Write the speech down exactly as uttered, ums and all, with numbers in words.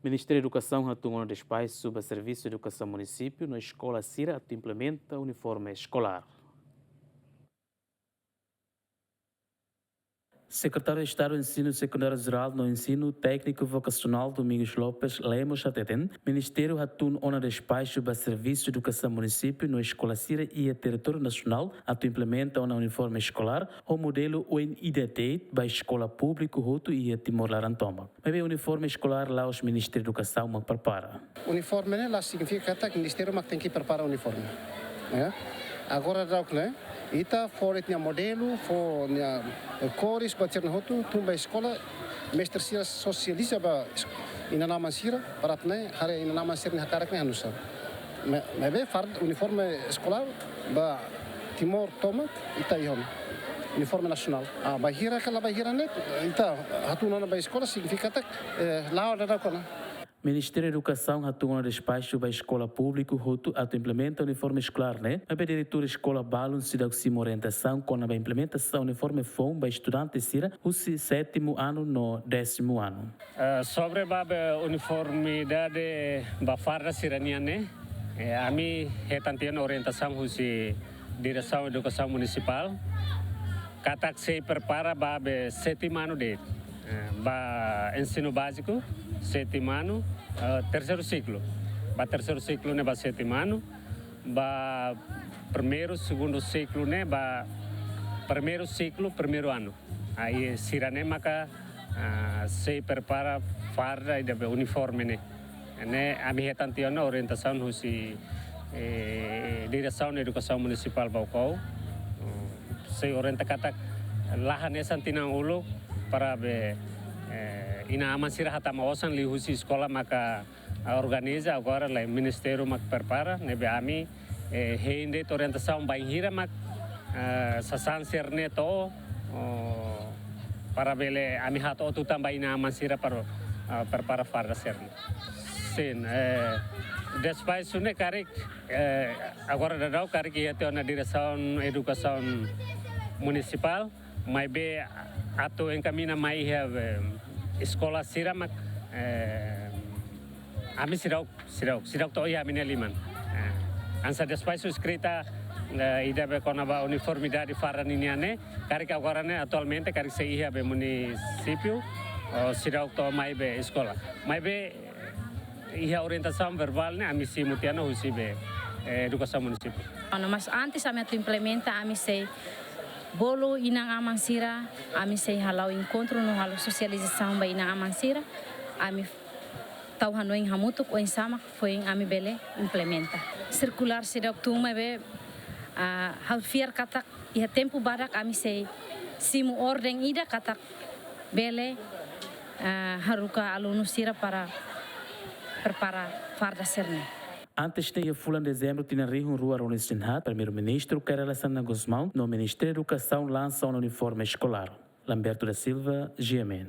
Ministériu Edukasaun hatun ona despaxu ba Servisu Edukasaun Munisípiu no eskola sira atu implementa uniforme eskolár. Sekretáriu Estadu Ensinu Sekundáriu Jerál no Ensinu Tékniku Vokasionál Domingos Lopes Lemos hateten, Ministériu hatun ona despaxu ba Servisu Edukasaun Munisípiu no eskola sira iha territóriu nasionál atu implementa ona uniforme eskolár ho modelu oin ida de'it ba eskola públiku hotu iha Timor laran tomak. Maibé uniforme eskolár la'ós Ministériu Edukasaun mak prepara. Uniforme ne'e la signifika katak ministériu mak tenke prepara uniforme. Ya. Agora daudauk ne'e, ita fó de'it nia modelu, fó nia, eh, kores, buat sira-ne'e hotu, tun ba eskola, mestre sira sosializa ba es-, inan-aman sira, para atu nune'e, haree inan-aman sira-nia hakarak ne'e hanusa. Ma-, maibé farda uniforme eskolár ba Timor tomak ita iha ona. Uniforme nasionál. Ah, bainhira ka la bainhira ne'e, ita hatun ona ba eskola signifika katak, eh, la'o daudauk ona. Ministériu Edukasaun hatun ona despaxu ba eskola públiku hotu atu implementa uniforme eskolár ne'e, maibé diretór eskola balun seidauk simu orientasaun kona-ba implementasaun uniforme foun ba estudante sira husi sétimu anu no désimu anu. Eh, sobre ba be uniformidade ba farda sira-nian ne'e, eh, ami hetan tiha ona orientasaun husi Diresaun Edukasaun Munisipál, katak sei prepara ba be sétimu anu de'it. Eh, ba ensinu báziku, sétimu anu, eh, terseiru siklu. Ba terseiru siklu ne'e ba sétimu anu, ba primeiru, segundu siklu ne'e ba primeiru siklu, primeiru anu. Ai sira-ne'e maka, ah, sei prepara farda ida be uniforme ne'e. Ne'e ami hetan tiha ona orientasaun husi, eh, Diresaun Edukasaun Munisipál Baucau. Sei orienta katak la hanesan tinan uluk para be, eh, inan-aman sira hatama osan liuhusi eskola maka, ah, organiza, agora lae ministériu mak prepara, ne'ebé ami, eh, hein de'it orientasaun bainhira mak, eh, sasán sira-ne'e to'o, oh, para bele ami hato'o tutan ba inan-aman sira para, ah, prepara farda sira-ne'e. Sin, eh, despaxu ne'e karik, eh, agora daudauk karik iha tiha ona Diresaun Edukasaun Munisipál, maibé atu enkamiña mai iha, eh, eskola sira mak, eh, ami seidauk, seidauk, seidauk to'o iha ami-nia liman. Eh, hanesan despaxu eskrita, eh, ida be kona-ba uniformidade farda ninian ne'e, karik agora ne'e atualmente karik sei iha be munisípiu, oh, seidauk to'o mai be eskola. Maibé iha orientasaun verbál ne'e ami simu tiha ona husi be, eh, Edukasaun Munisípiu. Ona, mas antes ami atu implementa, ami sei bolu inan-aman sira, ami sei hala'o enkontru no halo sosializasaun ba inan-aman sira, ami tau hanoin hamutuk oinsá mak foin ami bele implementa. Sirkulár seidauk tun maibé, ah, ha'u fiar katak iha tempu badak ami sei simu orden ida katak bele, ah, haruka alunu sira para prepara farda sira-ne'e. Antes ne'e iha fulan Dezembru tinan rihun rua ruanulu-resin-haat, Primeiru-Ministru Kay Rala Xanana Gusmão no Ministru Edukasaun lansa ona uniforme eskolár. Lamberto da Silva, G M N.